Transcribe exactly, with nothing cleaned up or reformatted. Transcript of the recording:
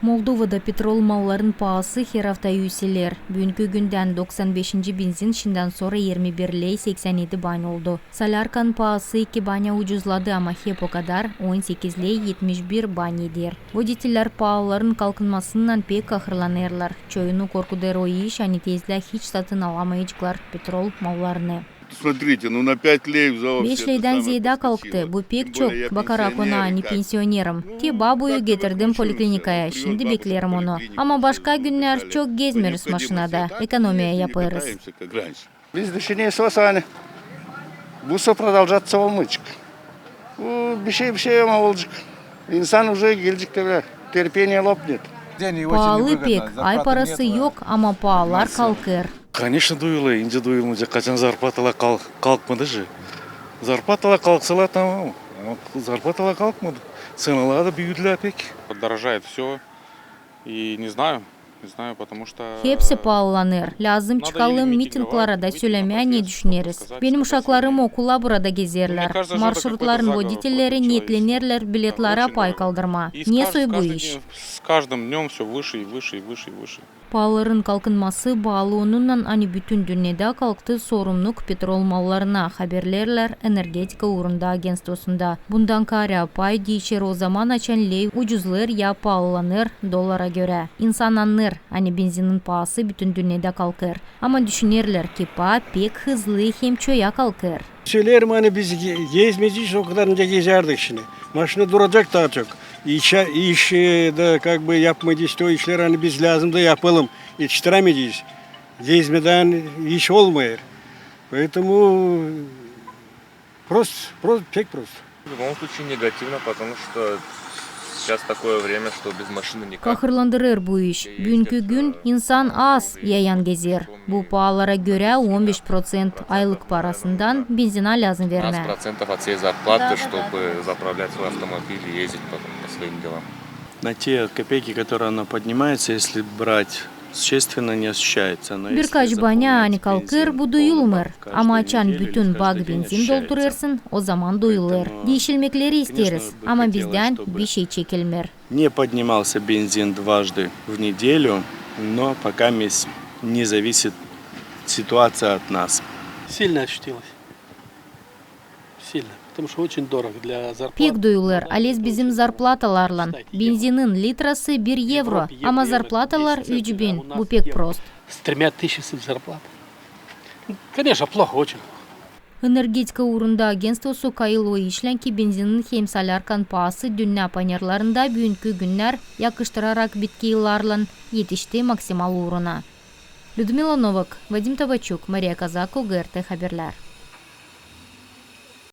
Moldovada petrol malların paası her afta üüseler. Büünkü gündän doksan beşinci benzin şindän sora irmi bir ley seksän edi banya oldu. Solärkanın paası iki banya ucuzladı, ama hep o kadar, on sekiz ley etmiş bir banya eder. Voditiller paalıların kalkınmasınnan pek kahırlanêrlar. Çoyunu korkudêr o iş, ani tezlää hiç satın alamayaceklar petrol mallarını. Beş leydän zeedä kalktı. Bu pek çok, bakarak ona, ani pensionerim. Te babuyu getirdim poliklinikaya, şindi bekleerim onu. Ama başka günnär çok gezmeeriz maşinada, ekonomiya yapêrız. Biz düşüneriz, ani bu sä prodoljatsä olmayacek. Bu bir şey, bir şey ama olacek. İnsan уже gelecek de bile, terpeniye lopnet. Paalı pek, ay parası yok, ama paalar kalkêr. Конечно, duyulêr, nicä duyulmayacek, kaçan zarplatalar kalk-, kalkmadı же. Zarplatalar kalksalar, tamam. Ama zarplatalar kalkmadı. Ţenalar da büüdülär pek. Подорожает всё. И не знаю, не знаю, потому что... Hepsi paalılanêr. Lääzım çıkalım mitinglere da sölemää, ne düşüneriz. Benim uşaklarım okula burada gezerlär. Marşrutların voditelleri neetlenerlär biletlerä pay kaldırmaa. Ne soy bu iş? С каждым днём всё выше и выше и выше и выше. Paaların kalkınması baalı onunnan, ani bütün dünnedä kalktı sorumnuk petrol mallarına, haberleerlär Energetika uurunda agentstvosunda. Bundan kaarä pay diişer ozaman, açan ley ucuzlêêr ya paalılanêr dollara görä. İnsan annêêr, ani benzinin paası bütün dünnedä kalkêr. Ama düşünerlär, ki paa pek hızlı hem çoya kalkêr. Söleerim, ani biz ge-, gezmeyecez o kadar, nicä gezärdik şindi. Maşina duracek taa çok. İş, iş, e, da, как бы, yapmaycez o işleri, ani biz lääzım da yapalım. Etiştirämeycez. Gezmedän iş olmêêr. Поэтому prost, prost, pek prost. В любом случае негативно, потому что сейчас такое время, что без машины никак. Kahırlandırêr bu iş. Büünkü gün insan az yayan gezer. Bu paalara görä on beş proţent aylık parasından benzinä lääzım vermää. Пятнадцать процентов от всей зарплаты, чтобы заправлять свой автомобиль и ездить потом по своим делам. На те копейки, которые она поднимается, если брать существенно, не ощущается. Но если заполнять пенсию, если полный бак каждую неделю или каждый день, ощущается. Birkaç banya, ani kalkêr bu duyulmêêr. Ama açan bütün bak benzin doldurêrsın, ozaman duyulêr. Diişilmekleri isteeriz, ama bizdän bişey çekilmeer. Не поднимался бензин дважды в неделю, но пока мес-, не зависит ситуация от нас. Сильно ощутилось. Сильно. Потому что очень дорого для зарплат. Pek duyulêr, alez bizim zarplatalarlan. Benzinin litrası bir evro, ama zarplatalar üç bin. Bu pek prost. С тремя тысячами зарплат. Конечно, плохо, очень плохо. Energetika uurunda agentstvosu kayıl o işlän, ki benzinin hem solärkanın paası dünnä paneralarında büünkü günnär, yakıştırarak bitki yıllarlan, etişti maksimal uuruna. Lüdmila Novak, Vadim Tavaçuk, Mariya Kazako, GRT Haberlär.